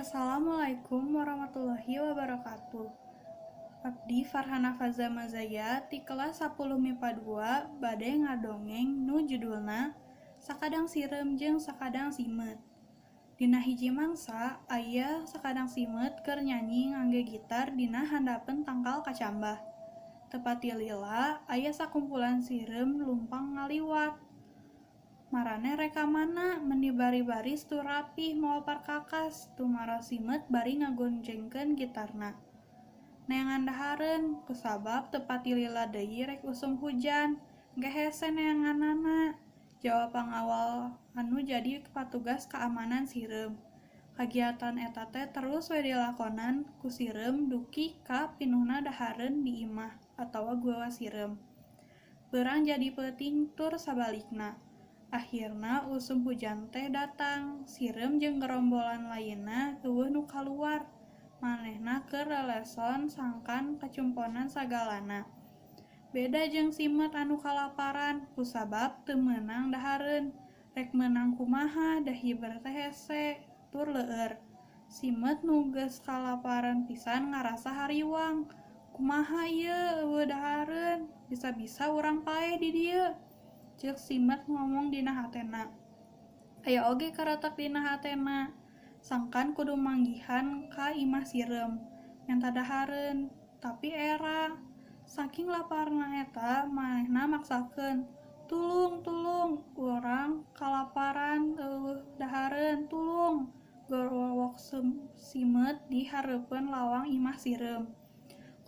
Assalamualaikum warahmatullahi wabarakatuh. Abdi Farhana Faza Mazaya ti kelas 10 MIPA 2 bade ngadongeng nu judulna Sakadang Sireum jeung Sakadang Simeut. Dina hiji mangsa aya sakadang simeut keur nyanyi ngangge gitar dina handapeun tangkal kacambah. Teu pati lila aya sakumpulan sireum lumpang ngaliwat. Maraneh rek ka mana meuni bari-baris tur rapih mawa perkakas, tumaros simeut bari ngagonjengkeun gitarna. Neangan dahareun, kusabab teu pati lila deui rek usum hujan, engke hese neanganana, jawab pangawal anu jadi patugas kaamanan sireum. Kagiatan eta teh terus we dilakonan ku sireum dugi ka pinuhna dahareun di imah atawa goa sireum. Beurang jadi peuting tur sabalikna. Ahirna usum hujan teh datang, sireum jeung gerombolan lainna euweuh nu kaluar, manehna keur leleson sangkan kacumponan sagalana. Beda jeung simeut anu kalaparan, kusabab teu meunang dahareun, rek meunang kumaha da hiber teh hese tur leueur. Simeut nu geus kalaparan pisan ngarasa hariwang, kumaha ieu euweuh dahareun, bisa-bisa urang paeh di dieu. Ceuk simeut ngomong dina hatena. Aya oge karetek dina hatena, sangkan kudu manggihan ka imah sireum, menta dahareun, tapi era. Saking laparna eta manehna maksakeun, "Tulung, tulung, urang kalaparan euweuh dahareun, tulung!" gorowok simeut di hareupeun lawang imah sireum.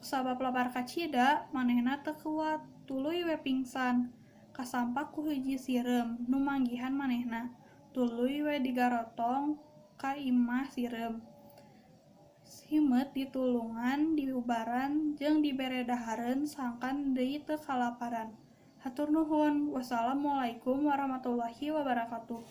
Kusabab lapar kacida, manehna teu kuat, tuluy we pingsan. Kasampak ku hiji sireum nu manggihan manehna, tuluy we digarotong ka imah sireum. Simeut ditulungan, diubaran jeung dibere dahareun sangkan deui teu kalaparan. Hatur nuhun. Wassalamualaikum warahmatullahi wabarakatuh.